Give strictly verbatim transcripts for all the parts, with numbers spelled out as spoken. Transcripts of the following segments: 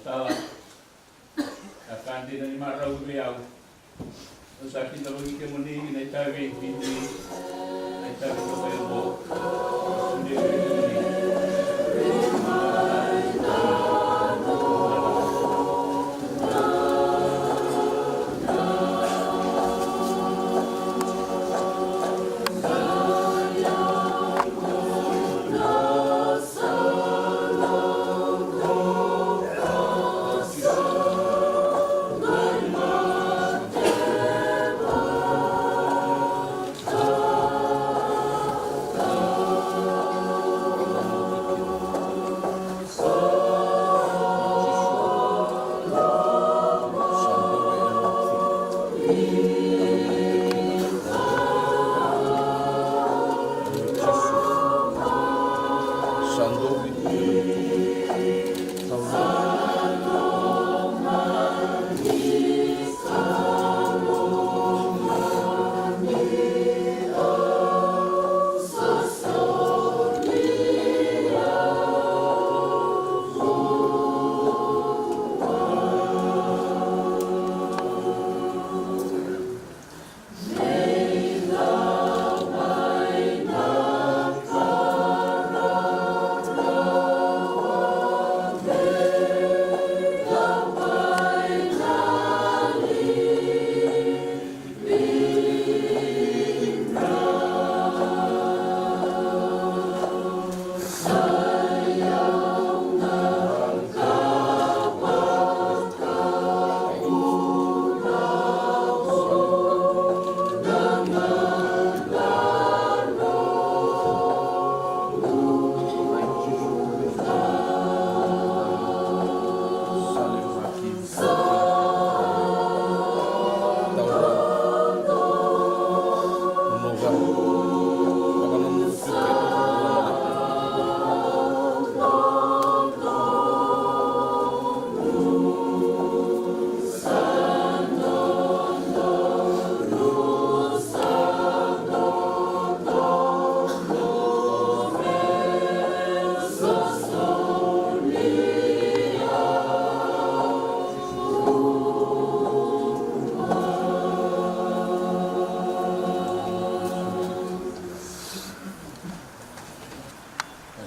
Sala, na ka dina ni marau vei au. Au sa kidavaki kemuni na itavi ni dui, na itavi ni koya oqo. Au sa dui vei kemuni.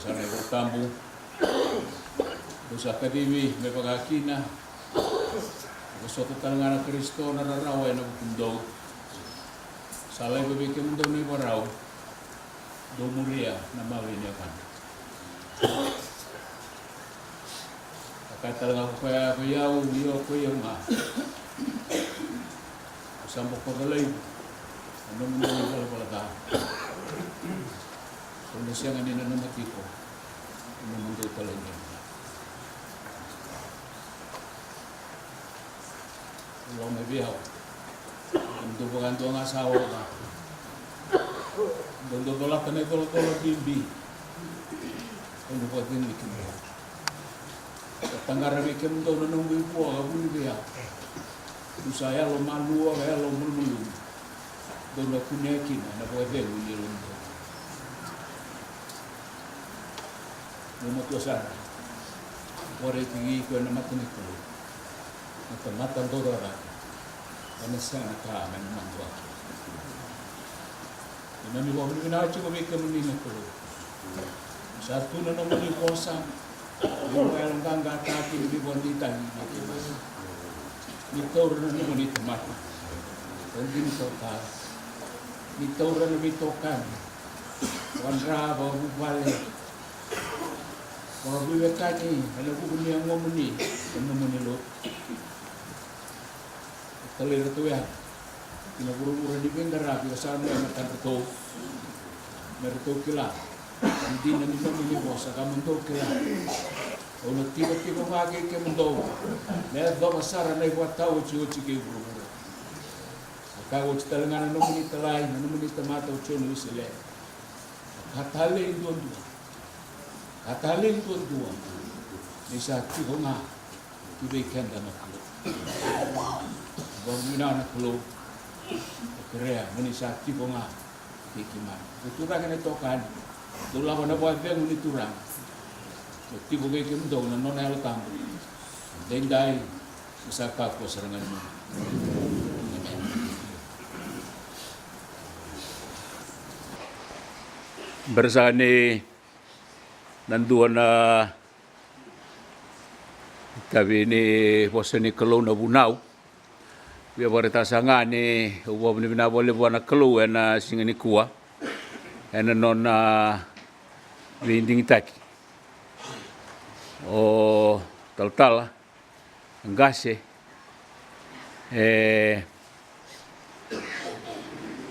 Sa na iVola Tabu. Dou sa kacivi me vaka kina, vosota tale ga na Karisito na rarawa ena vukumudou. Sa laiva vei kemudou na ivakarau. Dou muria na mawe ni yavana. A kaya tale ga ko koya vei au, io, ko i au ga. Au sa bokoca laivi na nomudou ivalavala ca. Au na sega ni nanuma tiko na nomudou talaidredre. Lako mai vei au. Kemudou vakadua ga sa oca. Dou dau colata na icolacola bibi. Au na vakacegui kemudou. Sa taqara vei kemudou na noqu ivua ka vuni vei au. Dou sa yalomalua ka yalomalumalumu. Dou na kunea kina na vakacegu ni yalomudou. Mo matua sara. Vakaraitaki iko ena mata ni Kalou. Na tamata dau cakacaka. Ena sega na ka me na matua. Ena ni vakavinavinaka tiko vei kemuni na Kalou. Sa tu na nomuni vosa. Ni vakayaloqaqataki, ni vakadeitaki vei kemuni. Ni taura na nomuni tamata. Ka dina toka. Ni taura na veitokani. Vakadra, vakavuvale. Vakaveiwekani, ena vuku ni yagomuni, ena nomuni lotu. Talai iratou yani ki na vuravura ni veiqaravi ka sa mai e matadratou. Me ratou kila na dina ni nomuni vosa ka mo dou kila. Au na tikotiko vaka kei kemudou me yacova sara na ivakataotioti kei vuravura. A kaya oti tale ga na nomuni talai, na nomuni tamata o Joni Wesele. A ka talei duadua. Ka talei duadua. Ni sa tiko ga ki vei keda na Kalou. Vakavinavinaka na Kalou. Au kerea mo ni sa tiko ga kei keimami. Dou tucake na itokani. Dou lako ena vakacegu ni Turaga. Mo tiko vei kemudou na nona Yalo Tabu. Daidai, sa kakua sara ga ni mama. Bera saka ni na dua na itavi ni vosa ni Kalou na vunau. Via vakaraitaka saka ga ni au vakavinavinaka vakalevu vua na Kalou ena siga nikua ena nona veidigitaki o talatala qase. E,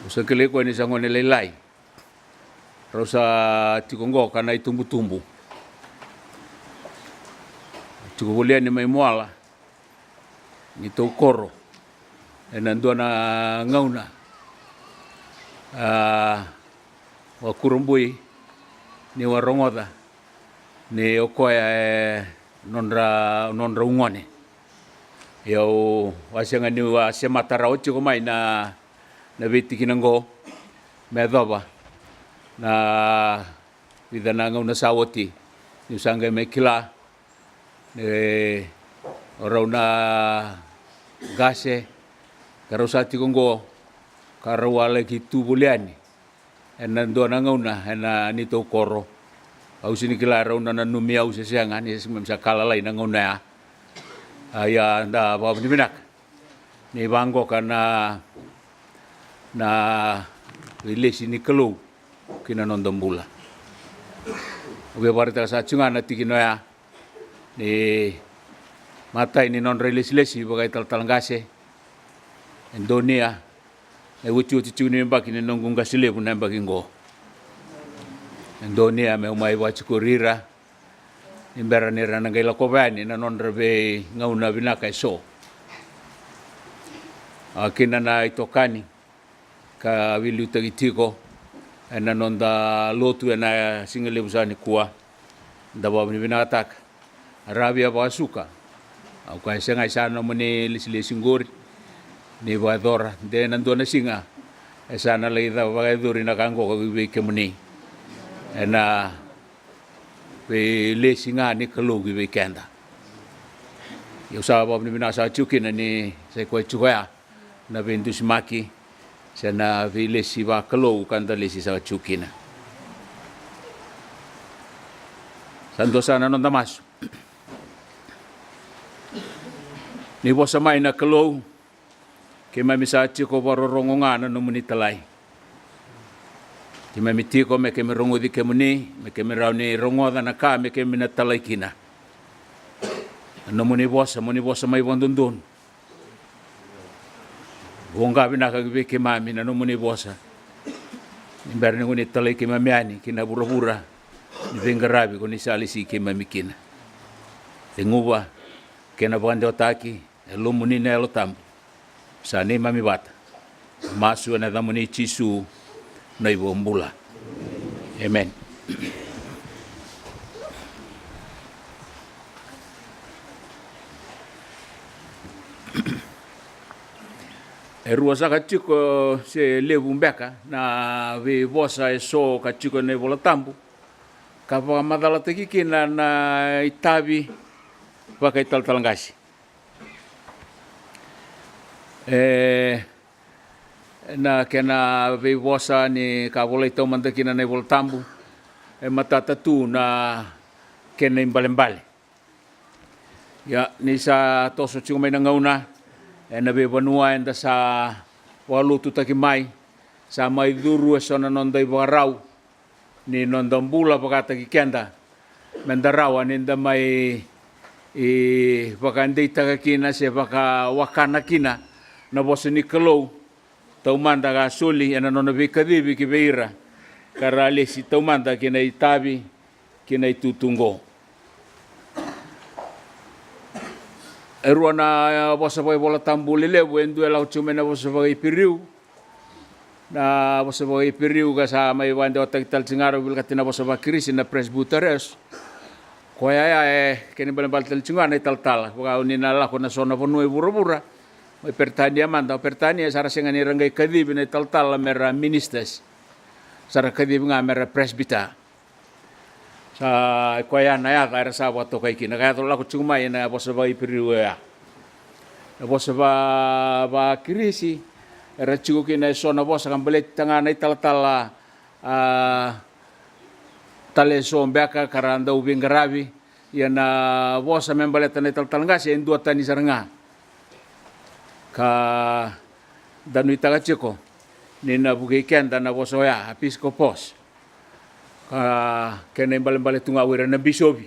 au sa kilai koya ni sa gone lailai. Rau sa tiko qo ka na itubutubu. Tiko voli yani mai Moala ni tou koro ena dua na gauna. A, vakurabui ni varogoca ni o koya e nodra, nodra ugone. Ia au a sega niu a semata rawa tiko mai na, na veitikina qo me yacova na vica na gauna sa oti. Niu sa qai mai kila e, o rau na qase ka rau sa tiko qo ka rau a laki tu voli yani ena dua na gauna ena neitou koro. Au sega ni kila rau na nanumi au se sega ni sa kala lai na gauna ya. A, ia da vakavinavinaka ni vaqoka na, na veilesi ni Kalou ki na noda bula. Au via vakaraitaka saka tiko ga na tikina oya ni matai ni nodra ilesilesi vakaitalatala qase. E donia na iotioti tiko ni yabaki ni noqu qase levu na yabaki qo. E donia meu mai vakatikori ira ni bera ni ra na qai lakova yani na nodra veigauna vinaka eso. A, kina na itokani ka veiliutaki tiko ena noda lotu ena siga levu sa nikua. Da vakavinavinakataka. Ra via vakasuka. Au kaya, segai, sa nomuni lesilesi qori ni vakayacora, de na dua na siga e sa na lai vakayacori na ka qo ka vei kemuni. Ena veilesi ga ni Kalou ki vei keda. Ia au sa vakavinavinaka saka tiko kina ni sa i koya tiko ya na veidusimaki se na veilesi vakalou ka da lesi saka tiko kina. Sa dua saka na noda masu. Ni vosa mai na Kalou, keimami sa tiko vakarorogo ga na nomuni talai. Keimami tiko me keimami rogoci kemuni, me keimami rawa ni rogoca na ka me keimami na talai kina. Na nomuni vosa, mo ni vosa mai vakadodonu. Voqa vinaka ki vei keimami na nomuni vosa. Ni bera ni ko ni talai keimami yani ki na vuravura ni veiqaravi ko ni sa lesi keimami kina. Ceguva kei na vakadewataki e lomuni na Yalo Tabu. Sa neimami vata. Masu ena yacamuni Jisu na iVakabula. Emeni. E rua saka tiko se levu beka na veivosa eso ka tiko ena iVola Tabu ka vakamacalataki kina na itavi vakaitalatala qase. E, na kena veivosa ni ka volai taumada kina na iVola Tabu, e matata tu na kena ibalebale. Ia, ni sa toso tiko mai na gauna ena veivanua eda sa vakalotutaki mai, sa mai curu eso na noda ivakarau ni noda bula vakataki keda, meda rawa ni da mai, e, vakadeitaka kina se vakawakana kina na vosa ni Kalou taumada ka soli ena nona veikacivi ki vei ira ka ra lesi taumada ki na itavi ki na itutu oqo. E rua na vosa vakaivolatabu lelevu, e dua e lako tiko mai na vosa vakaIperiu. Na vosa vakaIperiu ka sa mai vakadewataki tale tiko ga, rau wilakati na vosa vakaKirisi na presbyteros. Koya ya e kena ibalebale tale tiko ga na italatala. Vaka o ni na lako na so na vanua e vuravura, mai Peritania mada, o Peritania sa ra sega ni ra qai kacivi na italatala me ra ministers. Sa ra kacivi ga me ra presbyter. Ka koya na yaca era sa vakatokai kina, ka yaco lako tiko mai ena vosa vakaIperiu oya. Na vosa va, vaKirisi, era tiko kina eso na vosa ka baleta ga na italatala, a, tale eso beka ka ra dau veiqaravi. Ia na vosa me baleta na italatala qase e duatani sara ga. Ka da nuitaka tiko ni na vukei keda na vosa oya, episkopos. Ka kena ibalebale tu ga o ira na bisovi.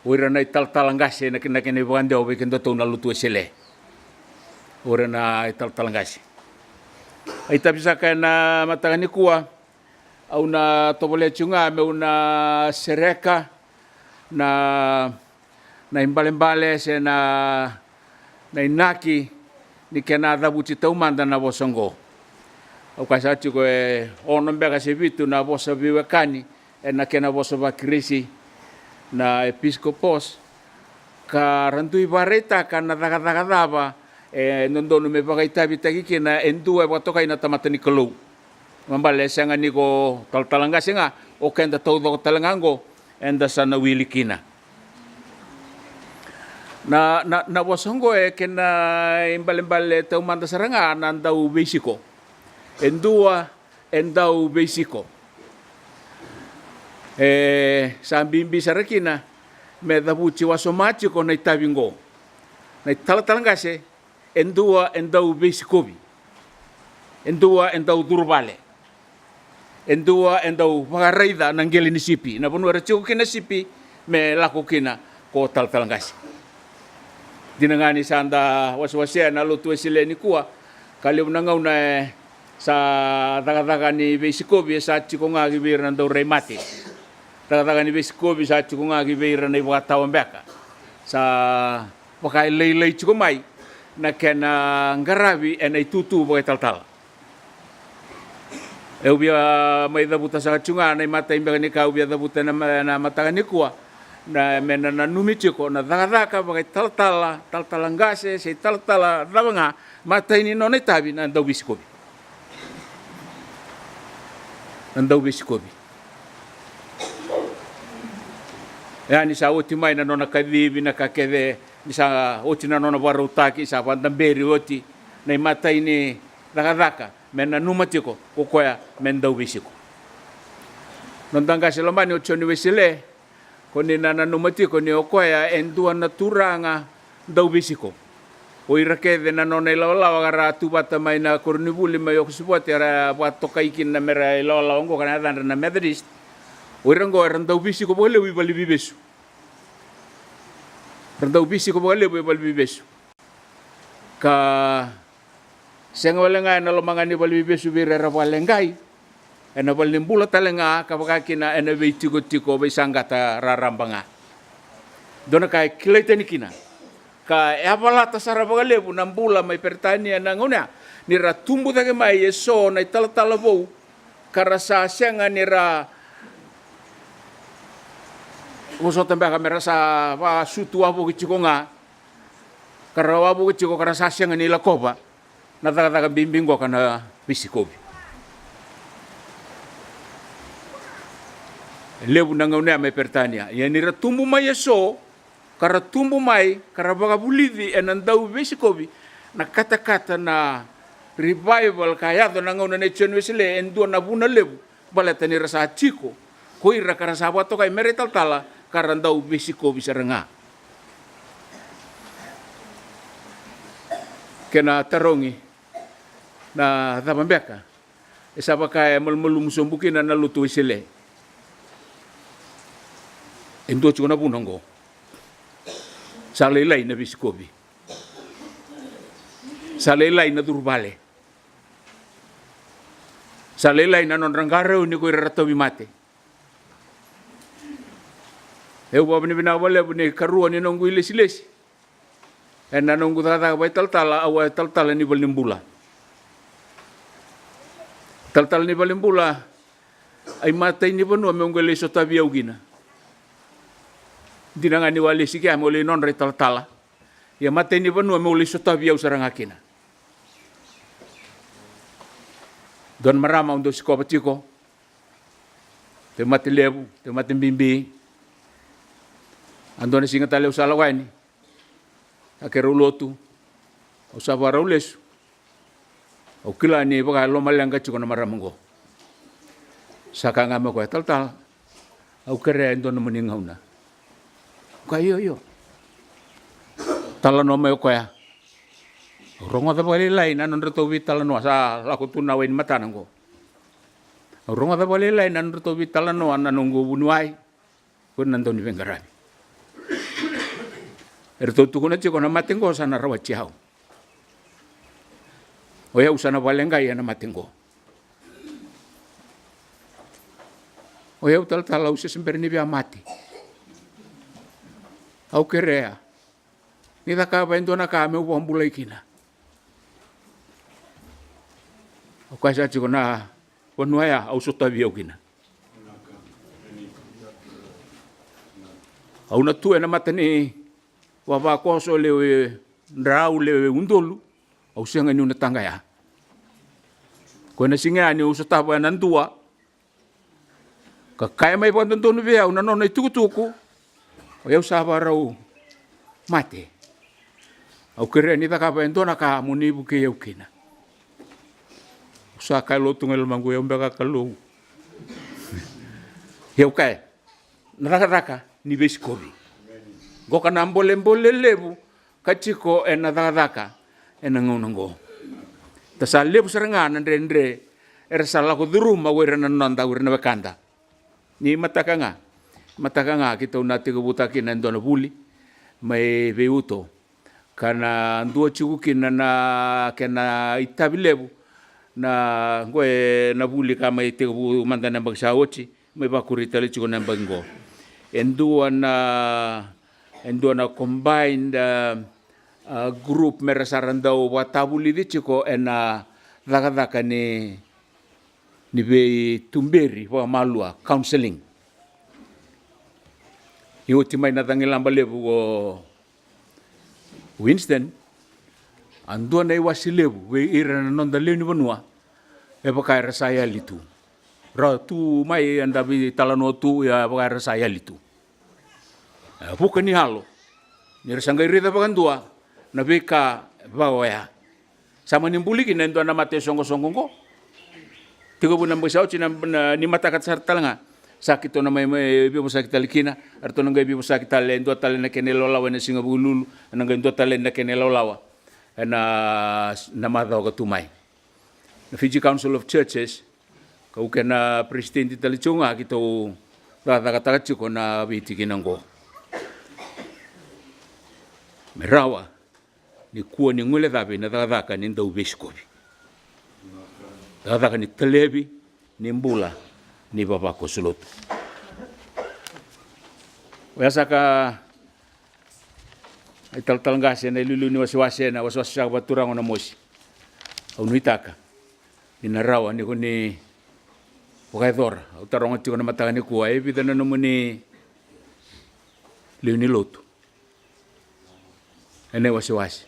O ira na italatala qase na kena, kena ivakadewa vei kedatou na lotu Wesele. O ira na italatala qase. A itavi saka ena mataka nikua, au na tovolea tiko ga meu na sereka na, na ibalebale se na, na inaki ni kena cavuti taumada na vosa oqo. Au kaya sa tiko e ono beka se vitu na vosa veiwekani ena kena vosa vaKirisi na episkopos, ka ra dui vakaraitaka na cakacaka cava e dodonu me vakaitavitaki kina e dua e vakatokai na tamata ni Kalou. Baleta e sega ni ko talatala qase ga, o keda taucoko tale ga oqo eda sa na wili kina. Na, na, na vosa oqo e kena ibalebale taumada sara ga na dau veisiko. E dua e dau veisiko. E sa bibi sara kina me cavuti wasoma tiko na itavi oqo. Na italatala qase e dua e dau veisikovi. E dua e dau curu vale. E dua e dau vakaraica na qele ni sipi, na vanua era tiko kina na sipi, me lako kina ko talatala qase. Dina ga ni sa da wasewasea na lotu Wesele nikua, ka levu na gauna e sa cakacaka ni veisikovi e sa tiko ga ki vei ira na dau rai mate. Cakacaka ni veisikovi sa tiko ga ki vei ira na ivakatawa beka. Sa vaka e lailai tiko mai na kena qaravi ena itutu vakaitalatala. Au via mai cavuta saka tiko ga na imatai beka ni ka au via cavuta ena ma-, na mataka nikua, na, me na nanumi tiko na cakacaka vakaitalatala, talatala qase se italatala cava ga, matai ni nona itavi na dau veisikovi. Na dau veisikovi. Ia ni sa oti mai na nona kacivi, na ka kece, ni sa oti na nona vakarautaki, sa vakadaberi oti, na imatai ni cakacaka me nanuma tiko ko koya me dau veisiko. Noda qase lomani o Joni Wesele, ko ni na nanuma tiko ni o koya e dua na turaga dau veisiko. O ira kece na nona ilawalawa ka ra tu vata mai na koronivuli mai Okosivote era vakatokai kina me ra ilawalawa oqo ka na yacadra na Methodist. O ira oqo era dau veisiko vakalevu i valeniveivesu. Ra dau veisiko vakalevu i valeniveivesu. Ka sega wale ga ena loma ga ni valeniveivesu vei ira era vakaleqai, ena valenibula tale ga ka vaka kina ena veitikotiko veisaqata raraba ga. Dua na ka e kilai tani kina ka e a valata sara vakalevu na bula mai Peritania ena gauna ya, ni ra tubu cake mai eso na italatala vou ka ra sa sega ni ra vosota beka me ra sa vakasutu wavoki tiko ga, ka ra wavoki tiko ka ra sa sega ni lakova na cakacaka bibi qoka na veisikovi. E levu na gauna ya mai Peritania, ia ni ra tubu mai eso, ka ra tubu mai ka ra vakavulici ena dau veisikovi, na katakata na revival ka yaco na gauna nei John Wesley e dua na vuna levu. Baleta ni ra sa tiko ko ira ka ra sa vakatokai me ra italatala ka ra dau veisikovi sara ga. Kena tarogi, na cava beka e sa vaka e malumalumu sobu kina na lotu Wesele? E dua tiko na vuna oqo. Sa lailai na veisikovi. Sa lailai na curu vale. Sa lailai na nodra qarauni ko ira ra tauvimate. Au vakavinavinaka vakalevu ni karua ni noqu ilesilesi ena noqu cakacaka vakaitalatala, au a talatala ni valenibula. Talatala ni valenibula, a imatai ni vanua meu qai lai sotavi au kina. Dina ga niu a lesi kea meu lai nodra italatala. Ia matai ni vanua meu lai sotavi au sara ga kina. Dua na marama au dau sikova tiko. Tauvimate levu, tauvimate bibi. A dua na siga tale au sa lako yani. Sa keirau lotu. Au sa vakarau lesu. Au kila ni vaka e lomaleqa tiko na marama oqo. Sa kaya ga mai o koya, "Talatala, au kerea e dua nomuni gauna." Au kaya, "Io, io." Talanoa mai o koya. Au rogoca vakalailai na nodratou veitalanoa, sa lako tu na wai ni matana oqo. Au rogoca vakalailai na nodratou veitalanoa na noqu vuniwai. Ko na dau ni veiqaravi. Eratou tukuna tiko na mate qo sa na rawati au. O yau sa na vakaleqai ena mate qo. O yau talatala au se se bera ni via mate. Au kerea ni cakava e dua na ka meu vakabulai kina. O koya sa tiko na vanua ya au sotavi au kina. Au na tu ena mata ni vavakoso lewe drau lewe udolu. Au sega niu na taqaya. Ko ena siga ya niu sotava ena dua ka kaya mai vakadodonu vei au na nona itukutuku. O yau sa vakarau mate. Au kerea ni cakava e dua na ka mo ni vukei au kina. Au sa kaya lotu ga i lomaqu, au beka Kalou. Au kaya na cakacaka ni veisikovi. Qoka na bolebole levu ka tiko ena cakacaka ena gauna oqo. Da sa levu sara ga na dredre era sa lako curuma o ira na noda, o ira na wekada. Ni mataka ga, mataka ga keitou na tekivutaka kina e dua na vuli mai vei uto. Ka na dua tiko kina na kena itavi levu na qo e na vuli ka mai tekivu mada na yabaki sa oti, mai vakuri tale tiko na yabaki qo. E dua na, e dua na combined, a, a, group me ra sa ra dau vakatavulici tiko ena cakacaka ni ni veituberi vakamalua, counselling. Ni oti mai na cagilaba levu o Winston, a dua na iwase levu vei ira na noda lewe ni vanua e vaka era sa yali tu. Ra tu mai eda veitalanoa tu, ia e vaka era sa yali tu. E vuka ni yalo ni ra sa qai raica vakadua na veika vaka oya. Sa mani buli kina e dua na mate soqosoqo oqo. Tekivu na yabaki sa oti na, na, ni mataka sara tale ga sa keitou na mai, mai veivosaki tale kina. Eratou na qai veivosaki tale e dua tale na kena ilawalawa ena siga Vukelulu, ena qai dua tale na kena ilawalawa ena, na macawa ka tu mai. Na Fiji Council of Churches, kau kena peresitedi tale tiko ga keitou cakacakataka tiko na veitikina oqo. Me rawa ni kua ni guilecavi na cakacaka ni dauveisikovi. Cakacaka ni talevi ni bula ni vavakoso lotu. Oya saka na italatala qase ena iliuliu ni wasewase, na wasewase saka vakaturaga o Namosi. Au nuitaka ni na rawa ni ko ni vakayacora. Au taroga tiko na mataka nikua, e vica na nomuni lewe ni lotu ena iwasewase?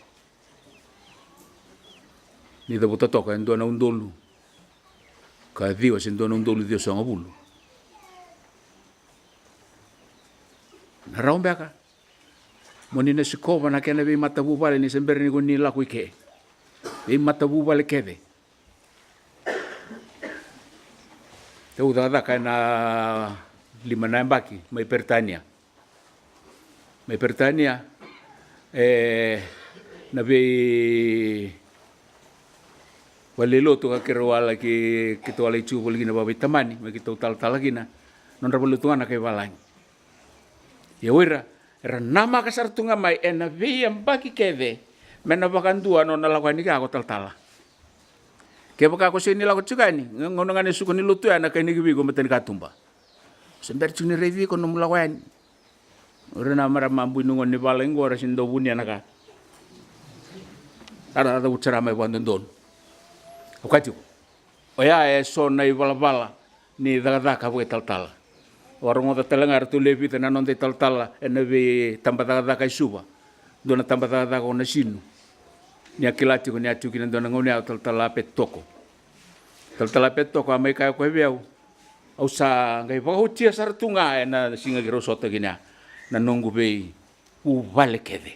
Ni cavuta toka e dua na udolu ka ciwa se dua na udolu ciwasagavulu. Na rawa beka mo ni na sikova na kena veimatavuvale ni se bera ni ko ni lako i ke? Veimatavuvale kece. Tou cakacaka ena lima na yabaki mai Peritania. Mai Peritania, e, na vei valenilotu ka keirau a laki, keitou a lai tiko voli kina vakaveitamani, me keitou talatala kina, nodra valenilotu ga na kai valagi. Ia o ira era namaka sara tu ga mai ena veiyabaki kece me na vakadua nona lako yani kea ko talatala. Kevaka ko sega ni lako tiko yani, ga-, gauna ga ni suka ni lotu ya na kai Nikiviko, Matanikatuba, se bera tiko ni raici iko nomu lako yani. O ira na marama bui ni gone ni vale qo ra sega ni dau vunia na ka. Era cavuta sara mai vakadodonu. Au kaya tiko, oya e so na ivalavala ni cakacaka vakaitalatala. Au a rogoca tale ga eratou lewe vica na noda italatala ena veitabacakacaka e Suva. Dua na tabacakacaka o Nasinu. Ni a kila tiko ni a tiko kina dua na gauna ya o talatala Pete Toko. Talatala Pete Toko a mai kaya o koya vei au, Au sa qai vakaotia sara tu ga ena siga keirau sota kina ya na noqu veivuvale kece.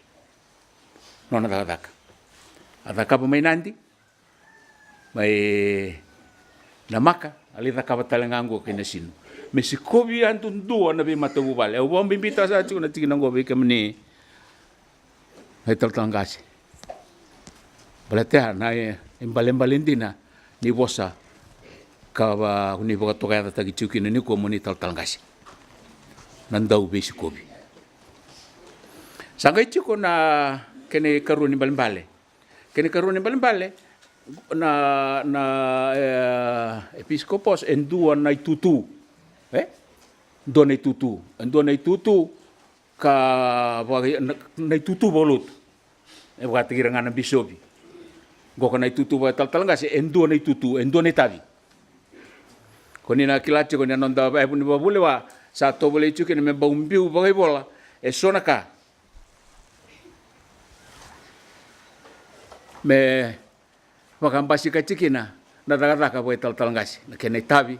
Nona cakacaka a cakava mai Nadi, mai Namaka, a lai cakava tale ga oqo kei Nasinu. Me sikovi yadudua na veimatavuvale. Au vakabibitaka sara tiko na tikina oqo vei kemuni na italatala qase. Baleta ya na ibalebale dina ni vosa ka va ni vakatokayacataki tiko kina nikua mo ni talatala qase. Na dau veisikovi. Sa qai tiko na kena ikarua ni balebale. Kena ikarua ni balebale na, na, e, episkopos e dua na itutu. E? Dua na itutu. E dua na itutu ka vaka, na, na itutu vakalotu. E vakataki ira ga na bisovi. Qoka na itutu vakaitalatala qase, e dua na itutu, e dua na itavi. Ko ni na kila tiko ni a noda vaivu ni vakavulewa sa tovolei tiko kina me bau biu vakaivola e so na ka me vakabasika tiko kina na cakacaka vakaitalatala qase, na kena itavi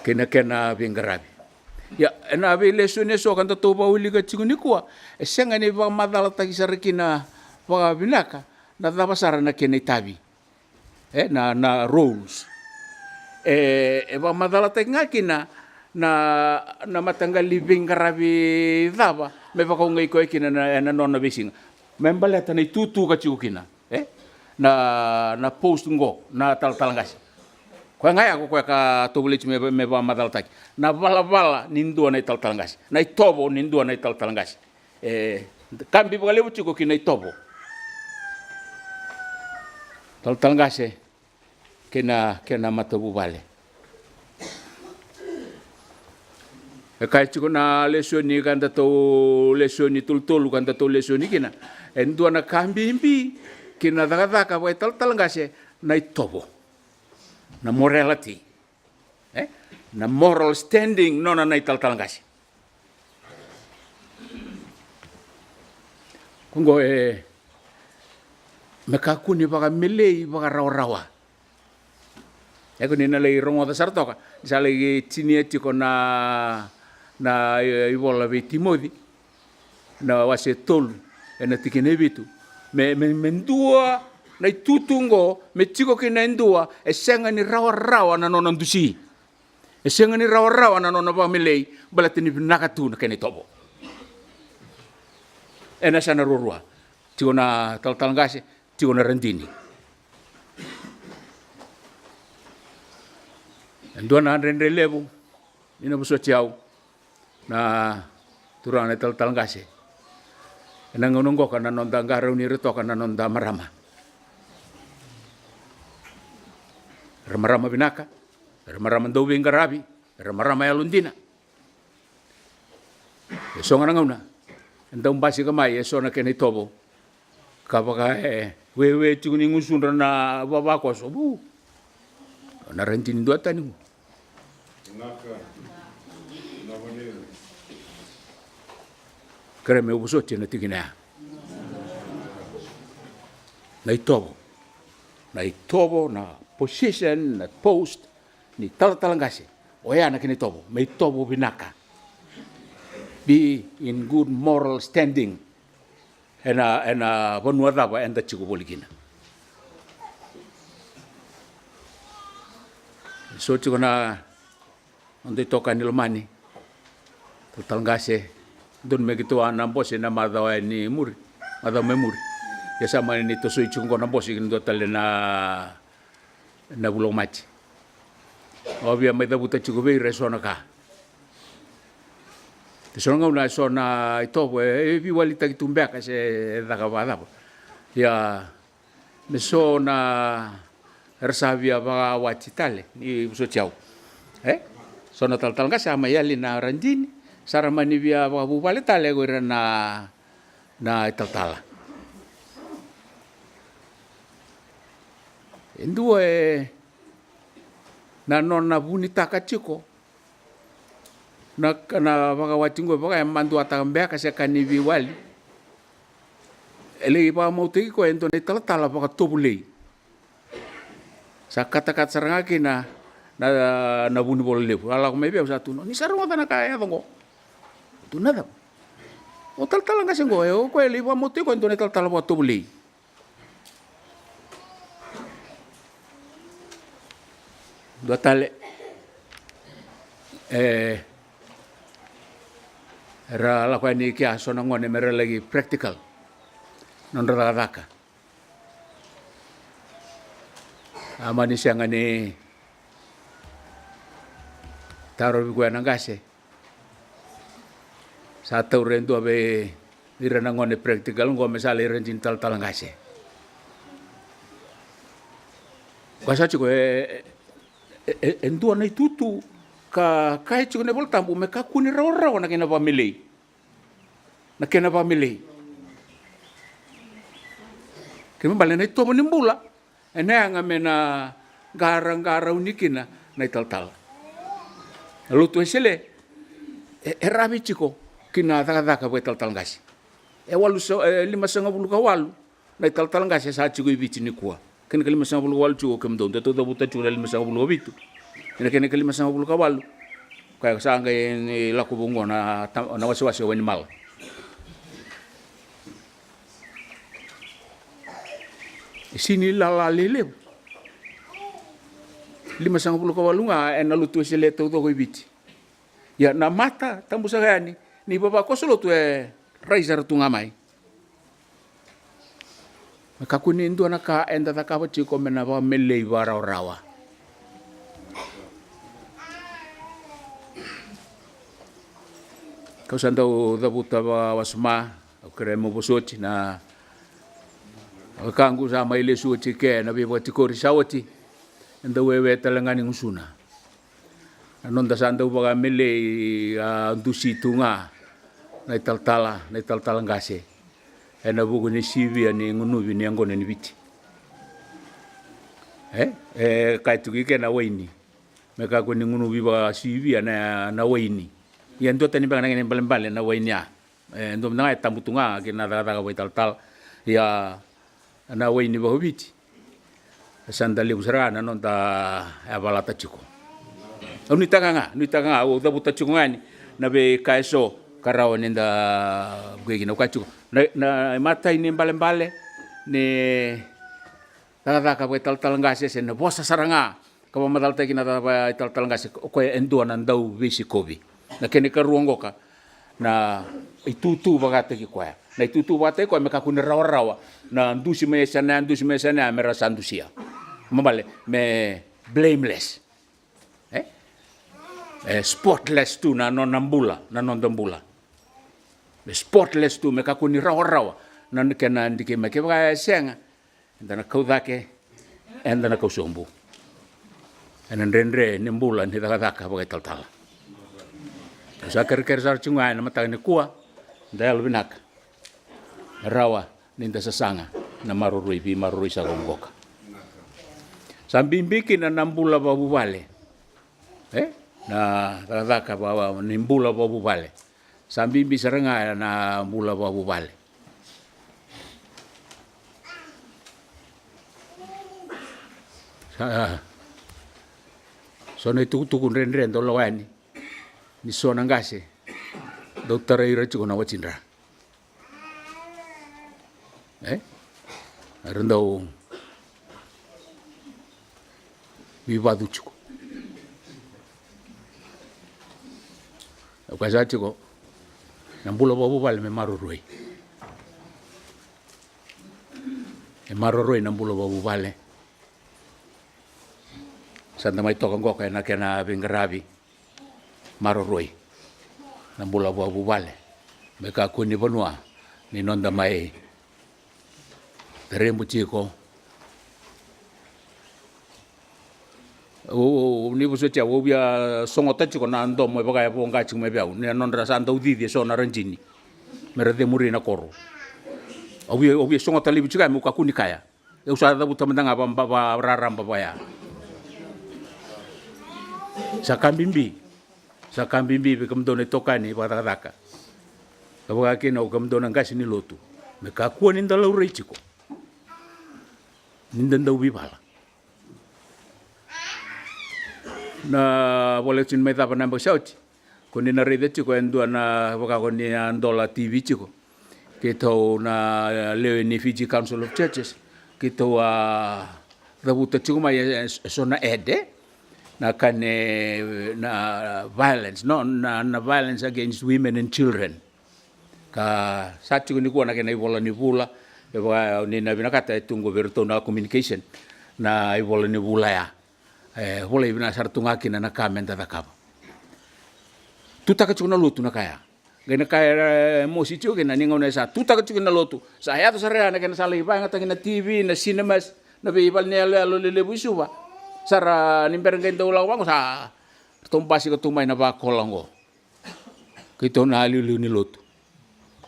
kei na kena veiqaravi. Ia, ena veilesoni eso ka datou vakaulika tiko nikua, e sega ni vakamacalataki sara kina vakavinaka na cava sara na kena itavi. E, na, na roles. E, e vakamacalataki ga kina na, na mataqali veiqaravi cava me vakaogai koya kina na, ena nona veisiga. Me baleta na itutu ka tiko kina. E? Na, na post qo, na talatala qase. Koya ga ya ko koya ka tovolei tiko me, me vakamacalataki. Na valavala ni dua na italatala qase. Na itovo ni dua na italatala qase. E, kabi vakalevu tiko ki na itovo. Talatala qase kei na, kei na matavuvale. E kaya tiko na lesoni ka datou lesoni tolutolu ka datou lesoni kina. E dua na ka bibi ki na cakacaka vakaitalatala qase na itovo. Na morality. E? Na moral standing nona na italatala qase. Ko qo e me kakua ni vakamelei vakarawarawa. E ko ni na lai rogoca sara toka ni sa lai tinia tiko na, na ivola vei Timoci. Na wase tolu ena tikina e vitu. Me, me, me dua na itutu oqo, me tiko kina e dua, e sega ni rawarawa na nona dusi. E sega ni rawarawa na nona vakamelei, baleta ni vinaka tu na kena itovo. Ena yasana ruarua. Tiko na talatala qase, tiko na radini. E dua na dredre levu, ni na vosoti au. Na turaga na italatala qase. Ena gauna qoka na noda qarauni ira toka na noda marama. Era marama vinaka, era marama dau veiqaravi, era marama yalodina. E so ga na gauna e dau basika mai e so na kena itovo. Ka vaka e wewe tiko ni gusudra na vavakoso. Vu. Na radini duatani qo. Kere me vosoti ena tikina ya. Na itovo. Na itovo, na position, na post ni talatala qase. Oya na kena itovo. Me itovo vinaka. Be in good moral standing. Ena, ena vanua cava eda tiko voli kina. So tiko na noda itokani lomani, talatala qase, donu me keitou a na bose na macawa ni muri, macawa me muri. Ia sa mani ni tosoi tiko qo na bose ki na dua tale na na vula o Maji. Au via mai cavuta tiko vei ira e so na ka. E so na gauna e so na itovo e veiwalitaki tu beka se e caka vakacava. Ia me so na era sa via vakawati tale ni vosoti au. E so na talatala qase a mai yali na radini, sa ra mani via vakavuvale tale ko ira na na italatala. E dua e na nona vunitaka tiko na, na vakawati qo e vaka e maduataka beka se ka ni veiwali. E lai vakamautaki koya e dua na italatala vakatovolei. Sa katakata sara ga kina na, na Vunivola Levu. A lako mai vei au sa tukuna, ni sa rogoca na ka e yaco oqo. Tukuna, na cava? O talatala qase oqo, e o koya e lai vakamautaki koya e dua na italatala vakatovolei. Dua tale, e, era lako yani kea so na gone me ra laki practical nodra cakacaka. A mani sega ni tarovi koya na qase. Sa taura e dua vei ira na gone practical oqo me sa lai radini talatala qase. Koya sa tiko e, e, e, e dua na itutu ka kaya tiko na iVolatabu me kakua ni rawarawa na kena vakamelei. Na kena vakamelei. Kena ibalebale na itovo ni bula ena yaga me na qaraqarauni kina na italatala. Na lotu Wesele e, e ravi tiko ki na cakacaka vakaitalatala qase. E walu sa, e limasagavulu ka walu na italatala qase sa tiko i Viti nikua. Kena ka limasagavulu ka walu tiko, kemudou dou tau cavuta tiko na limasagavulu ka vitu. Ena kena ka limasagavulu ka walu, ka sa qai ni lako vou oqo na, na wasewase o Wainimala. E sini lala lelevu. Limasagavulu ka walu ga ena lotu Wesele taucoko i Viti. Ia na mata tabu saka yani ni vavakoso lotu e rai sara tu ga mai. Me kakua ni dua na ka eda cakava tiko me na vakamelei vakarawarawa. Kau sa dau cavuta vakawasoma, au kerea meu vosoti na wekaqu sa mai lesu oti ke na veivakatikori sa oti. E dau wewe tale ga ni gusuna. Na noda sa dau vakamelei a dusi tu ga na italatala, na italatala qase. Ena vuku ni sivia ni gunuvi ni yaqona ni Viti. E, e kaya tiko i ke na waini. Me kakua ni gunuvi vakasivia na, na waini. Ia duatani beka na kena ibalebale na waini a. E dua mada ga e tabu tu ga kina cakacaka vakaitalatala. Ia na waini vakaviti. E sa da levu sara ga na noda yavalata tiko. Au nuitaka ga, nuitaka ga, au cavuta tiko ga yani na veika eso ka rawa ni da vukei kina. Au kaya tiko na, na imatai ni balebale ni cakacaka vakaitalatala qase se na vosa sara ga ka vakamacalataki na cakacaka vakaitalatala qase, o koya e dua na dauveisikovi. Na kena ikarua qoka na itutu vakataki koya. Na itutu vakataki koya me kakua ni rawarawa na dusi mai yasana ya, dusi mai yasana ya me ra sa dusia. Balebale me blameless. E? E spotless tu na nona bula, na noda bula. Me spotless tu, me kakua ni rawarawa na kena dikei mai. Kevaka e sega, eda na kau cake, eda na kau sobu. Ena dredre ni bula ni cakacaka vakaitalatala. Au sa kerekere sara tiko ga ena mataka nikua, da yalovinaka. Rawa ni da sasaga na maroroi, veimaroroi sa oqoka. Sa bibi kina na bula vakavuvale. E? Na cakacaka va, va, ni bula vakavuvale. Sa bibi sara ga na bula vakavuvale. Sa, so na itukutuku dredre dau lako yani ni so na qase dau tarai ira tiko na watidra. E? Era dau veivacu tiko. Au kaya saka tiko, na bula vakavuvale me maroroi. E maroroi na bula vakavuvale. Sa da mai toka qoka ena kena veiqaravi. Maroroi na bula vakavuvale. Me kakua ni vanua ni noda mai tarebu tiko. Au, au, ni vosoti au, au via sogota tiko na domo e vaka e voqa tiko mai vei au. Ni a nodra sa dau cici e so na radini me ra cemuri na koro. Au via, au via sogota laivi tiko ya meu kakua ni kaya. Au sa cavuta mada ga va, va, va raraba vaya. Sa ka bibi. Sa ka bibi vei kemudou na itokani vakacakacaka. Ka vaka kina o kemudou na qase ni lotu. Me kakua ni da laurai tiko ni da dau veivala. Na vale oti ni mai cava na yabaki sa oti, ko ni na raica tiko e dua na vaka ko ni a dola T V tiko. Keitou na lewe ni Fiji Council of Churches, keitou a cavuta tiko mai e, e, e so na ede, na kane na violence, no, na, na violence against women and children. Ka sa tiko nikua na kena ivola ni vula, e vaka ni na vinakata e tu qo vei iratou na communication, na ivola ni vula ya. E volai vinaka sara tu ga kina na ka me da cakava. Tutaka tiko na lotu na ka ya. Qai na ka era mosi tiko kina ni gauna e sa tutaka tiko na lotu. Sa yaco sara ya na kena sa lai vakayagataki na T V, na cinemas, na veivale ni yaloyalo lelevu i Suva. Sara ni bera qai dau lako vaqo sa ratou basika tu mai na vakola qo. Keitou na liuliu ni lotu.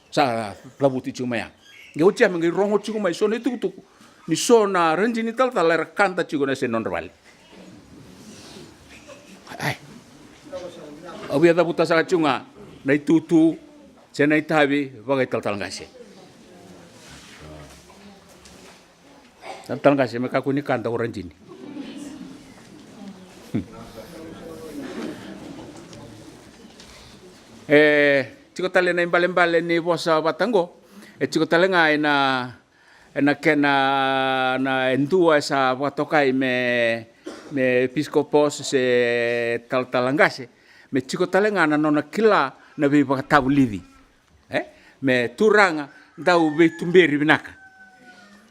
Sa cavuti tiko mai ya. Qai oti ya me qai rogo tiko mai so na itukutuku ni so na radini talatala era kada tiko na se nodra vale. Ai. Au via cavuta saka tiko ga na itutu se na itavi vakaitalatala qase. Talatala qase me kakua ni kada o radini. E tiko tale na ibalebale ni vosa vata qo. E tiko tale ga ena, ena kena na e dua e sa vakatokai me, me episkopos se talatala qase. Me tiko tale ga na nona kila na veivakatavulici. E? Me turaga dau veituberi vinaka.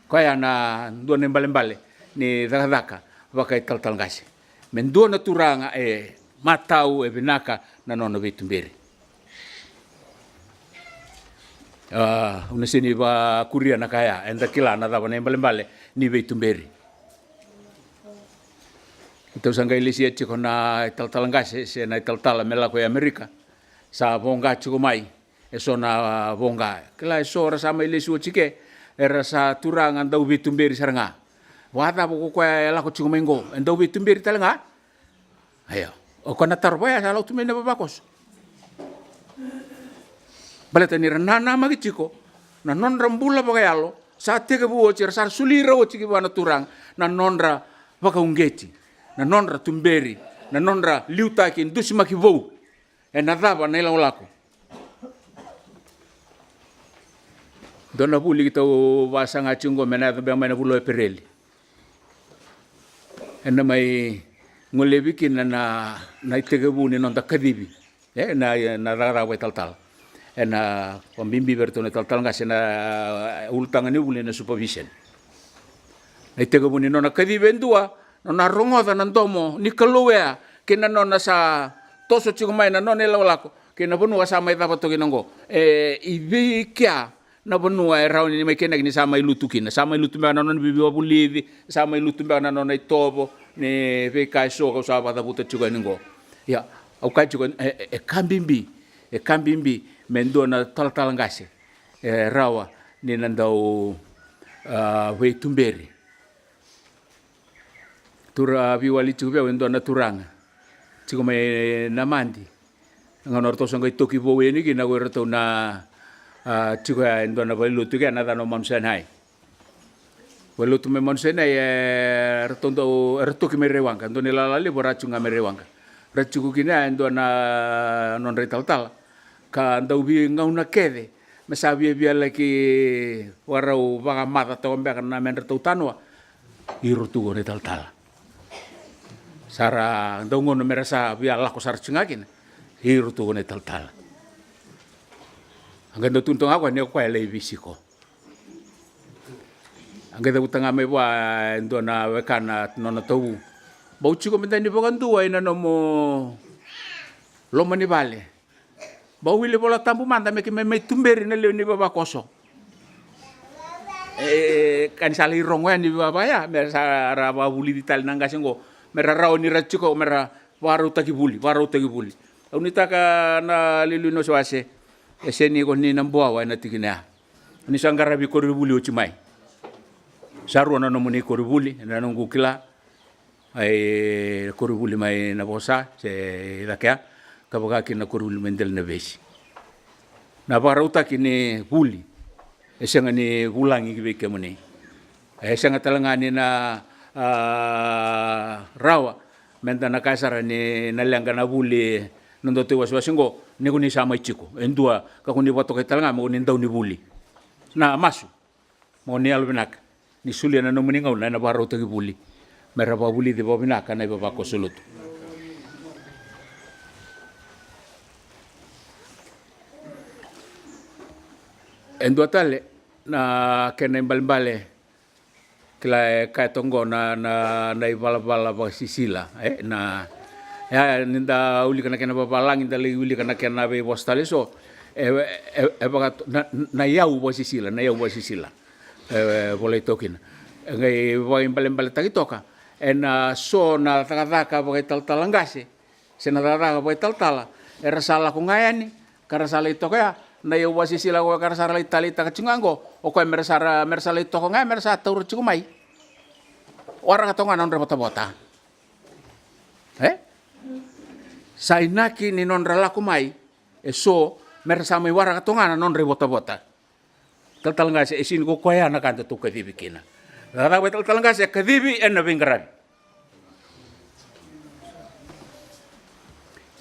Koya na dua na ibalebale ni cakacaka vakaitalatala qase. Me dua na turaga e matau, e vinaka na nona veituberi. A, au na sega ni vakuria na ka ya, eda kila na cava na ibalebale ni veituberi. Keitou sa qai lesia tiko na italatala qase se na italatala me lako i Amerika. Sa voqa tiko mai e so na voqa. Kila e so era sa mai lesu oti ke, era sa turaga dau veituberi sara ga. Vakacava ko koya e lako tiko mai qo, e dau veituberi tale ga? Io. O koya na taro vaya sa lako tu mai na vavakoso. Baleta ni ra nanamaki tiko na nodra bula vakayalo, sa tekivu oti, era sa soli ira oti ki vua na Turaga na nodra vakauqeti, na nodra tuberi, na nodra liutaki, dusimaki vou. Ena cava na ilakolako? Dua na vuli keitou vasaga tiko qo me na yaco beka mai na vula o Epereli. Ena mai golevi kina na, na itekivu ni noda kacivi. E, na, na cakacaka vakaitalatala. Ena vakabibi vei iratou na italatala qase na, e, ulutaga ni vuli na supervision. Na itekivu ni nona kacivi e dua, nona rogoca na domo ni Kalou ya, kei na nona sa toso tiko mai na nona ilakolako, kei na vanua sa mai cava toka kina qo. E, i vei kea na vanua e rawa ni mai kena kina ni sa mai lutu kina. Sa mai lutu beka na nona veivakavulici, sa mai lutu beka na nona itovo, ni veika e so kau sa vakacavuta tiko yani qo. Ia, au kaya tiko, e, e, e ka bibi, e ka bibi, me dua na talatala qase e rawa ni na dau, a, veituberi. Tura, a, veiwali tiko vei au e dua na turaga. Tiko mai Namadi. Gauna ratou sa qai toki vou yani kina ko iratou na, a, tiko ya e dua na valenilotu kea na yacana o Manu Senai. Valenilotu mai Manu Senai, e, ratou dau, era toki mai Raiwaqa, dua na ilala levu era tiko ga mai Raiwaqa. Ra tiko kina ya e dua na nodra italatala. Ka dau veigauna kece, me sa viavia laki vakarau vakamaca toka beka na medratou tanoa. Iro tu ko na italatala. Sa ra dau gauna me ra sa via lako sara tiko ga kina. Iro tu ko na italatala. A qai dau tukuna toka ga o koya ni o koya e lai veisiko. A qai cavuta ga mai vua e dua na wekana nona tauvu. Bau tiko mada ni vakadua ina nomu loma ni vale. Bau wili Vola Tabu mada me keimami mai tuberi na lewe ni vavakoso. E, ka ni sa lai rogo yani vava ya, me sa ra vakavulici tale na qase qo. Me ra rawa ni ra tiko, me ra vakarautaki vuli, vakarautaki vuli. Au nuitaka na liuliu ni wasewase, e sega ni ko ni na buawa ena tikina ya. Ni sa qaravi koronivuli oti mai. Sa rua na nomuni koronivuli, ena noqu kila. Ai, koronivuli mai Navosa, se i Cakea, ka vaka kina na koronivuli mai Delainavesi. Na vakarautaki ni vuli, e sega ni vulagi ki vei kemuni. E sega tale ga ni na, a, rawa, Me da na kaya sara ni na leqa na vuli na dua tu i wasewase oqo, ni ko ni sa mai tiko e dua ka ko ni vakatokai tale ga me ko ni dau ni vuli. Na masu, mo ni yalo vinaka ni solia na nomuni gauna ena vakarautaki vuli me ra vakavulici vakavinaka na ivavakoso lotu. E dua tale na kena ibalebale, kila e kaya toka oqo na, na, na ivalavala vakasisila, e, na, e, ni da wilika na kena vavalagi, da lai wilika na kena veivosa tale eso, e, e, e vaka, na, na iyau vakasisila, na iyau vakasisila. E, e volai toka kina. E qai vakaibalebaletaki toka ena so na cakacaka vakaitalatala qase, se na cakacaka vakaitalatala era sa lako ga yani ka ra sa lai toka ya, na iyau vakasisila koya ka ra sa ra lai taleitaka tiko ga oqo, o koya me ra sa ra, me ra sa lai toka ga ya, me ra sa taura tiko mai. Waraka toka ga na nodra votavota. E? Sa inaki ni nodra lako mai e so, me ra sa mai waraka toka ga na nodra ivotavota. Talatala qase, e sini ko koya na ka da tou kacivi kina. Cakacaka vakaitalatala qase e kacivi ena veiqaravi.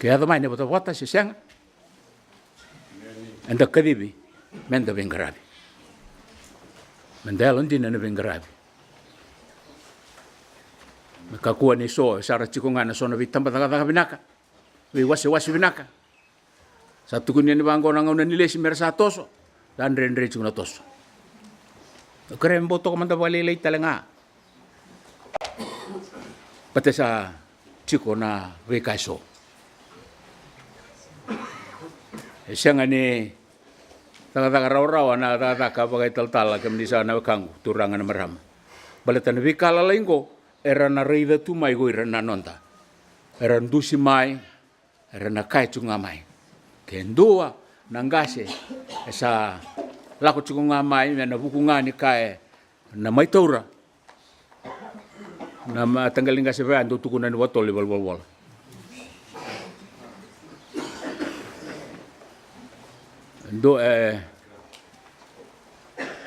Ke yaco mai na ivotavota se sega, eda kacivi me da veiqaravi. Me da yalodina ena veiqaravi. Me kakua ni so e sa ra tiko ga na so na veitabacakacaka vinaka, veiwasewase vinaka. Sa tukuni yani vaqo na gauna ni lesi me ra sa toso, sa dredre tiko na toso. Au kerea me bau toka mada vakalailai tale ga. Baleta sa tiko na veika eso. E sega ni cakacaka rawarawa na cakacaka vakaitalatala, kemuni sa na wekaqu, turaga na marama. Baleta na veika lalai qo era na raica tu mai ko ira na noda. Era dusi mai, era na kaya tiko ga mai. Ke dua na qase e sa lako tiko ga mai me na vuku ga ni kaya na mai taura. Na mataqali qase vaya dau tukuna ni vakatolo i valenivolavola. Dua, e,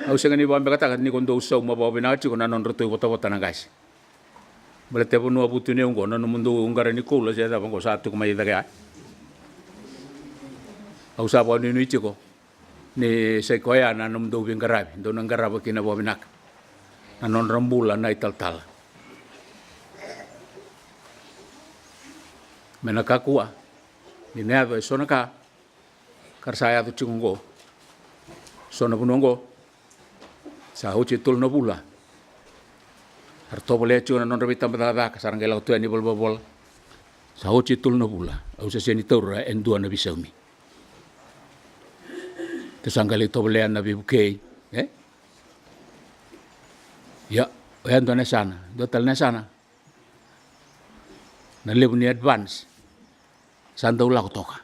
au sega ni vakabekataka ni ko dou sauma vakavinaka tiko na nodratou ivotavota na qase. Baleta e vanua vutuniyau oqo, na nomudou qara ni koula se cava oqo sa tiko mai cake ya. Au sa vakanuinui tiko ni sa i koya na nomudou veiqaravi, dou na qarava kina vakavinaka na nodra bula na italatala. Me na kakua ni na yaco e so na ka, ka ra sa yaco tiko oqo. So na vanua oqo sa oti e tolu na vula. Sa ra tovolea tiko na nodra veitabacakacaka, sa ra qai lako tu yani i valenivolavola. Sa oti e tolu na vula au sa sega ni taura e dua na veisaumi. Tou sa qai lai tovolea na veivukei, e? Ia, oya dua na yasana, dua tale na yasana. Na levu ni advance sa dau lako toka.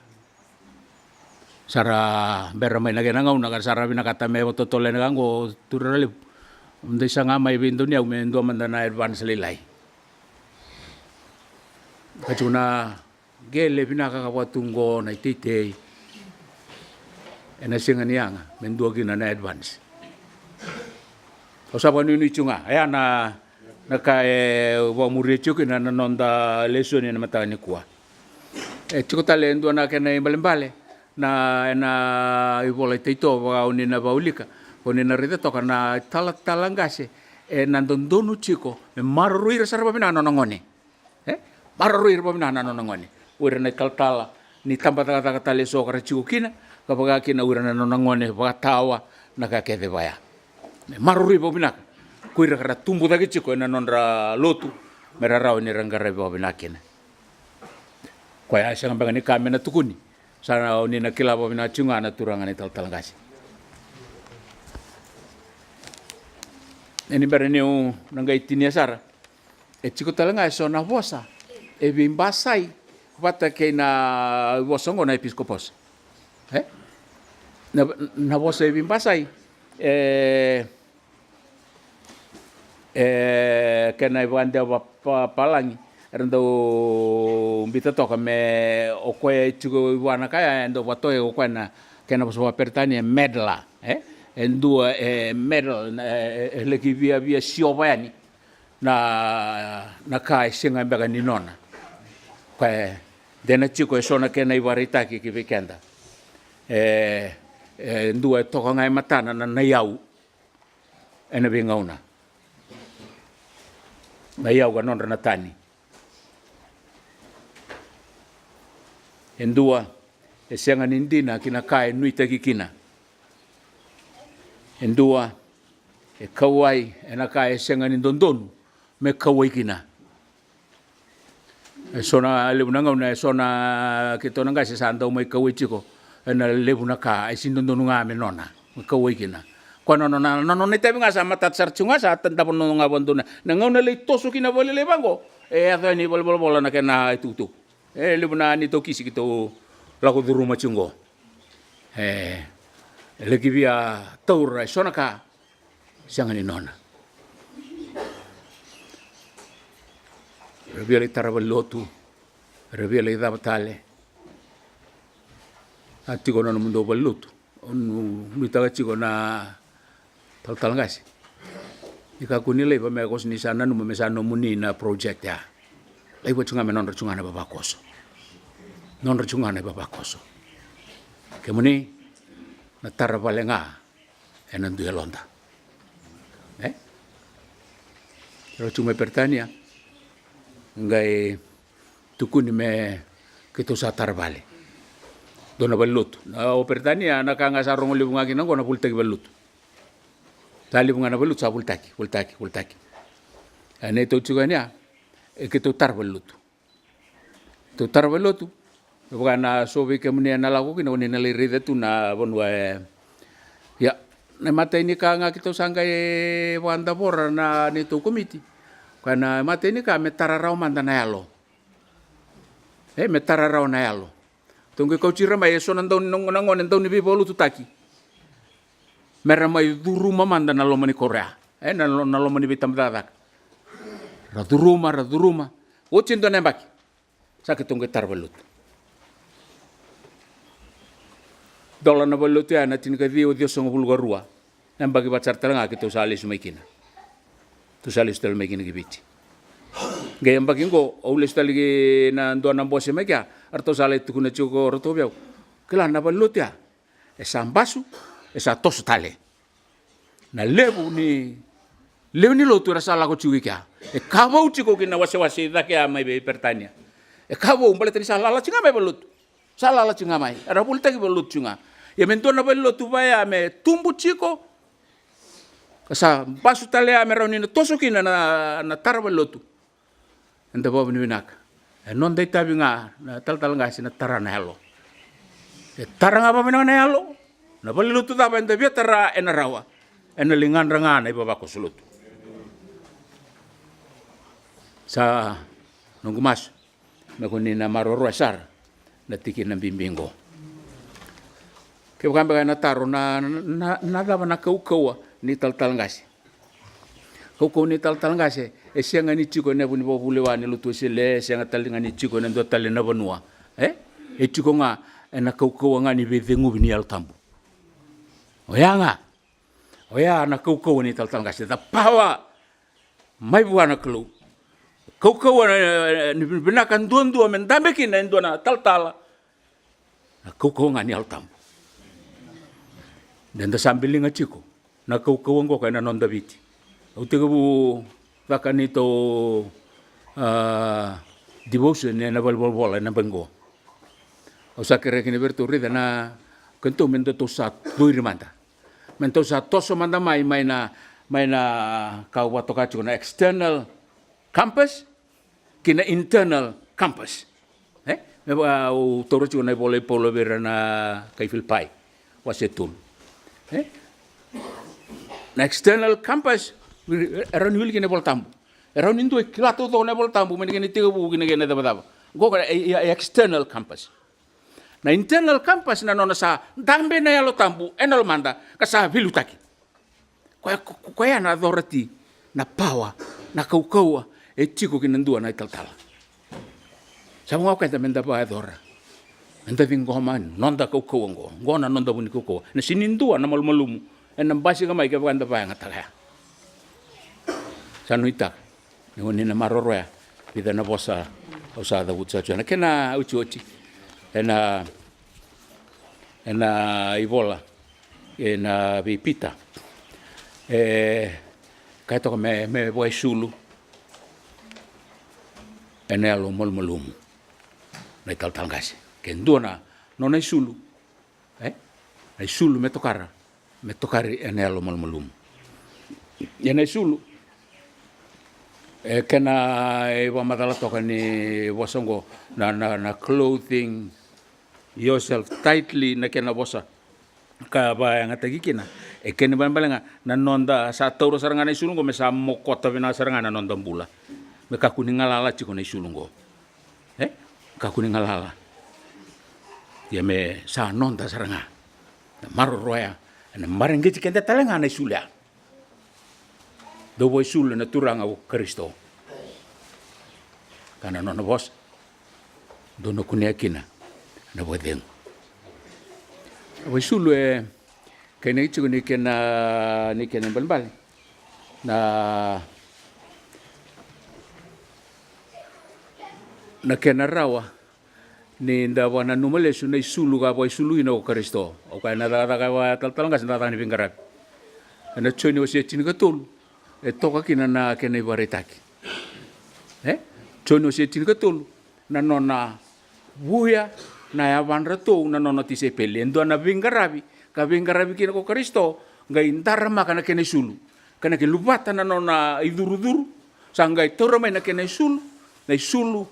Sa ra bera mai na kena gauna ka ra sa ra vinakata me vakatotolo yani ka qo, turaga levu. Dou saga mai vei dou ni au me dua mada na advance lailai. Ka tiko na qele vinaka ka vakatu qo na iteitei. Ena sega ni yaga me dua kina na advance. Au sa vakanuinui tiko ga, oya na, na ka e vakamuria tiko kina na noda lesoni ena mataka nikua. E tiko tale e dua na kena ibalebale na, ena ivola i Taito, vaka o ni na vakaulika, o ni na raica toka na talatala qase, e na dodonu tiko me maroroi ira sara vakavinaka na nona gone. E maroroi ira vakavinaka na nona gone. O ira na italatala ni tabacakacaka tale eso ka ra tiko kina, ka vaka kina o ira na nona gone vakatawa, na ka kece vaya. Me maroroi vakavinaka ko ira ka ra tubu cake tiko ena nodra lotu, me ra rawa ni ra qaravi vakavinaka kina. Koya e sega beka ni ka me na tukuni, sa o ni na kila vakavinaka tiko ga na turaga na italatala qase. E ni bera niu na qai tinia sara, e tiko tale ga eso na vosa e veibasai vata kei na vosa oqo na episkopos. E na, na vosa e veibasai, e, e kena ivakadewa pa, palagi era dau bita toka me o koya e tiko i vua na ka ya e dau vakatokai o koya na kena vosa vakaperitania e meddler. E, e dua e meddle, e, e laki viavia siova yani na, na ka e sega beka ni nona. Koya e dena tiko eso na kena ivakaraitaki ki vei keda. E, e dua e toka ga e matana na, na iyau ena veigauna. Na iyau ka nodra na tani. E dua e sega ni dina ki na ka e nuitaki kina. E dua e kauwai ena ka e sega ni dodonu me kauwai kina. E so na levu na gauna e so na keitou na qase sa dau mai kauwai tiko ena levu na ka e sega ni dodonu ga me nona, me kauwai kina. Koya na nona, na nona itavi ga sa matata sara tiko ga, sa davo nona ga vakadodonu. Na gauna lai toso kina vakalailai vaqo, e yaco yani valenivolavola na kena itukutuku. E levu na neitou kisi keitou lako curuma tiko qo. E laki via taura e so na ka sega ni nona. Era via lai tara valelotu, era via lai cava tale. A tiko na nomudou valelotu, au nuitaka tiko na talatala qase, ni kakua ni laiva me koso ni sa nanuma me sa nomuni na project ya. Laiva tiko ga me nodra tiko ga na ivavakoso. Nodra tiko ga na ivavakoso. Kemuni na tara vale ga ena dui yaloda. E? Rau tiko mai Peritania, qai tukuni me keitou sa tara vale. Dua na valelotu. Na o Peritania na ka ga sa rogo levu ga kina qo na volitaki valelotu. Sa levu ga na valelotu sa volitaki, volitaki, volitaki. E neitou tiko yani ya, e keitou tara valelotu. Tou tara valelotu. Me vaka na so vei kemuni ena lako kina, o ni na lai raica tu na vanua e. Ia, na imatai ni ka ga keitou sa qai vakadavora na neitou komiti. Koya na imatai ni ka me tara rawa mada na yalo. E, me tara rawa na yalo. Tou qai kauti ira mai e so na dau ni, na gone dau ni veivakalotutaki. Me ra mai curuma mada na loma ni koro ya. E, na lo-, na loma ni veitabacakacaka. Ra curuma, ra curuma. Oti e dua na yabaki. Sa keitou qai tara valelotu. Dola na valelotu ya na tinikaciwa ciwasagavulu ka rua. Na yabaki vata sara tale ga keitou sa lesu mai kina. Tou sa lesu tale mai kina ki Viti. Qai yabaki qo, au lesu tale ki na dua na bose mai kea, eratou sa lai tukuna tiko o ratou vei au. Kila na valelotu ya. E sa basu, e sa toso tale. Na levu ni, levu ni lotu era sa lako tiko i kea. E ka vou tiko ki na wasewase i cake ya mai vei Peritania. E ka vou, baleta ni sa lala tiko ga mai valelotu. Sa lala tiko ga mai. Era volitaki valelotu tiko ga. Ia me dua na valelotu vaya me tubu tiko. Ka sa basu tale ya me rawa ni na toso kina na, na tara valelotu. Eda vakavinavinaka. E noda itavi ga na talatala qase na tara na yalo. E tara ga vakavinaka na yalo. Na valelotu cava eda via tara ena rawa. Ena ligadra ga na ivavakoso lotu. Sa noqu masu me ko ni na maroroya sara na tikina bibi qo. Kevaka beka ena taro na, na, na, na cava na kaukauwa ni talatala qase. Kaukauwa ni talatala qase e sega ni tiko ena yavu ni vakavulewa ni lotu Wesele, e sega tale ga ni tiko ena dua tale na vanua. E? E tiko ga ena kaukauwa ga ni veiceguvi ni Yalo Tabu. Oya ga. Oya na kaukauwa ni talatala qase, the power mai vua na Kalou. Kaukauwa, e, ni vinaka duadua me dabe kina e dua na talatala. Na kaukauwa ga ni Yalo Tabu. Da, da sa biliga tiko na kaukauwa qo ka ena noda Viti. Au tekivu caka neitou, a, devotion ena valenivolavola ena yabaki qo. Au sa kerea kina vei iratou, raica na, keitou me datou sa curu mada. Me datou sa toso mada mai, mai na, mai na ka au vakatoka tiko na external compass, ki na internal compass. E? Me vaka au taura tiko na ivola i Paula vei ira na kai Filipai, wase tolu. E? Na external compass, e rawa ni wili kina iVola Tabu. E rawa ni dua e kila taucoko na iVola Tabu, mai na kena itekivu ki na kena icavacava. Qo ka e, e, e external compass. Na internal compass na nona sa dabe na Yalo Tabu ena lomada, ka sa veiliutaki. Koya, ko, koya na authority, na power, na kaukauwa e tiko ki na dua na italatala. Sa vaka o keda me da vakayacora, me da ciqoma na noda kaukauwa qo. Qo na noda vu ni kaukauwa. Na sega ni dua na malumalumu ena basika mai kevaka eda vakayagataka ya. Sa nuitaka ni o ni na maroroya vica na vosa Au sa cavuta sara tiko na kena otioti ena, ena ivola ena vei Pita. E kaya toka me, me vakaisulu ena yalo malumalumu na italatala qase. Ke dua na nona isulu, e, na isulu me tokara, me tokari ena yalo malumalumu. Ia na isulu, e kena ivakamacala toka ni vosa oqo, na, na, na clothing yourself tightly, na kena vosa ka vakayagataki kina. E kena ibalebale ga na noda sa taura sara ga na isulu oqo me sa mokota vinaka sara ga na noda bula. Me kakua ni galala tiko na isulu oqo. E? Kakua ni galala. Ia me sa noda sara ga na maroroya, ena mareqeti keda tale ga na isulu ya. Dou vakaisulu ena Turaga ko Karisito. Ka na nona vosa dou na kunea kina na vakacegu. Vakaisulu e kainaki tiko ni kena, ni kena ibalebale na, na kena rawa ni da vakananuma lesu na isulu ka vakaisulu kina ko Karisito. Au kaya na cakacaka vakaitalatala qase, na cakacaka ni veiqaravi. Ena Joni wase tinikatolu e toka kina na kena ivakaraitaki. E? Joni wase tinikatolu, na nona vuya na yavadratou na nona tisaipeli. E dua na veiqaravi ka veiqaravi kina ko Karisito, qai daramaka na kena isulu. Ka na kena luvata na nona icurucuru, sa qai taura mai na kena isulu, na isulu,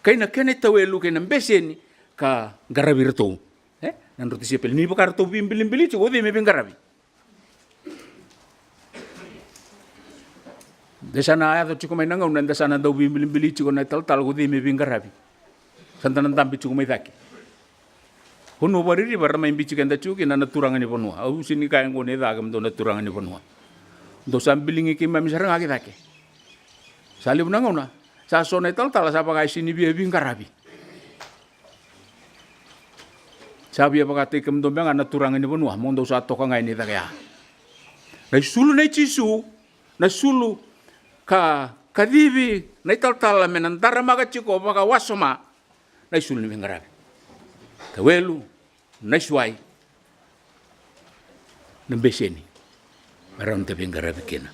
kei na kena itawelu, kei na beseni, ka qaravi iratou. E? Na nodratou tisaipeli. Ni vaka ratou veibilibili tiko, o cei me veiqaravi? De sa na yaco tiko mai na gauna eda sa na dau veibilibili tiko na italatala, ko cei me veiqaravi? Sa da na dabe tiko mai cake. Vanua vakaririva era mai biuti keda tiko kina na turaga ni vanua. Au sega ni kaya oqo ni cake, me dou na turaga ni vanua. Dou sa biligi keimami sara ga ki cake. Sa levu na gauna sa so na italatala sa vaka e sega ni via veiqaravi. Sa via vakataki kemudou beka ga na turaga ni vanua, mo dou sa toka ga i na cake ya. Na isulu nei Jisu, na isulu ka kacivi na italatala me na daramaka tiko vakawasoma, na isulu ni veiqaravi. Tawelu, na isuai, na beseni, me rawa ni da veiqaravi kina.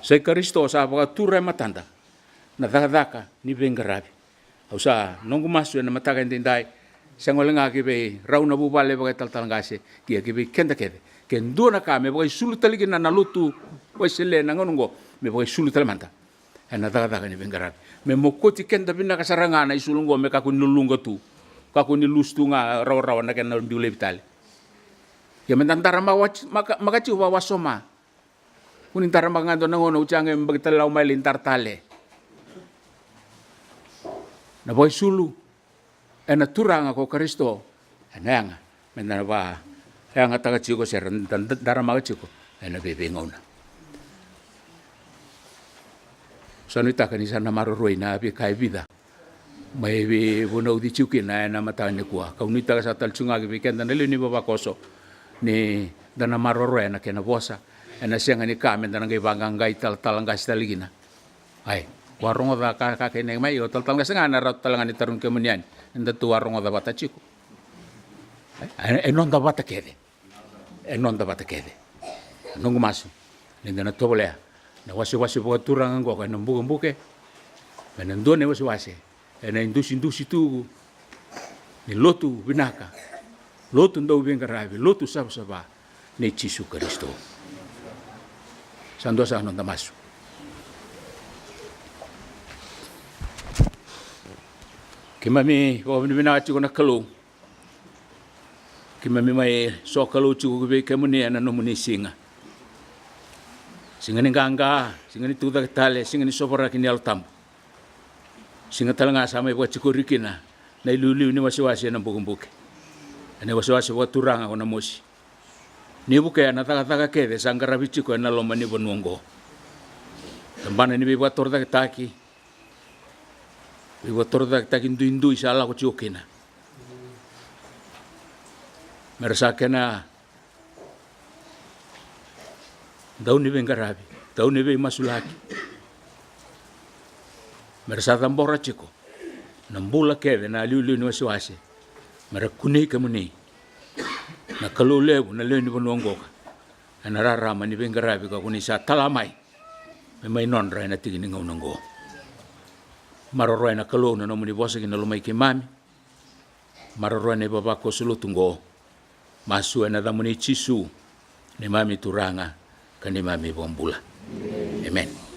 Sa i Karisito sa vakatura e matada na cakacaka ni veiqaravi. Au sa, noqu masu ena mataka edaidai, sega wale ga ki vei rau na vuvale vakaitalatala qase, ia ki vei keda kece. Ke dua na ka me vakaisulu tale kina na lotu Wesele ena gauna oqo, me vakaisulu tale mada ena cakacaka ni veiqaravi. Me mokoti keda vinaka sara ga na isulu oqo, me kakua ni luluqa tu, kakua ni lusu tu ga rawarawa na kena biu laivi tale. Ia me da daramaka, maka, maka tiko vakawasoma. Kua ni daramaka ga e dua na gauna, oti ya qai me baki tale, lako mai lai dara tale. Na vakaisulu ena Turaga ko Karisito ena yaga me da na vakayagataka tiko se ra da, da, daramaka tiko ena veiveigauna. Sa nuitaka ni sa na maroroi na veika e vica mai veivunauci tiko kina ena mataka nikua. Kau nuitaka sara tale tiko ga ki vei keda na lewe ni vavakoso ni da na maroroya na kena vosa. Ena sega ni ka me da na qai vaqaqai talatala qase tale kina. Ai, ko a rogoca ka, ka kena mai, o talatala qase ga na rauta tale ga ni tarogi kemuni yani. Eda tou a rogoca vata tiko. Ai, e, e noda vata kece. E noda vata kece. Noqu masu ni da na tovolea na wasewase vakaturaga oqo ena bukebuke, me na dua na iwasewase ena idusidusi tu ni lotu vinaka, lotu dau veiqaravi, lotu savasava nei Jisu Karisito. Sa dua sa noda masu. Keimami vakavinavinaka tiko na Kalou. Keimami mai sokalou tiko ki vei kemuni ena nomuni siga. Siga ni qaqa, siga ni tucake tale, siga ni sovaraki ni Yalo Tabu. Siga tale ga sa mai vakatikori kina na iliuliu ni wasewase ena bukebuke. Ena iwasewase vakaturaga ko Namosi. Ni vukea na cakacaka kece sa qaravi tiko ena loma ni vanua oqo. Tabana ni veivakatorocaketaki, veivakatorocaketaki duidui sa lako tiko kina. Me ra sa kena dau ni veiqaravi, dau ni veimasulaki. Me ra sa cabora tiko na bula kece na liuliu ni wasewase, me ra kunei kemuni na Kalou levu na lewe ni vanua oqo ka, ena rarama ni veiqaravi ka ko ni sa tala mai me mai nodra ena tiki ni gauna oqo. Maroroya na Kalou na nomuni vosa ki na loma i keimami. Maroroya na ivavakoso lotu oqo. Masu ena yacamuni Jisu, neimami Turaga ka neimami iVakabula. Emeni.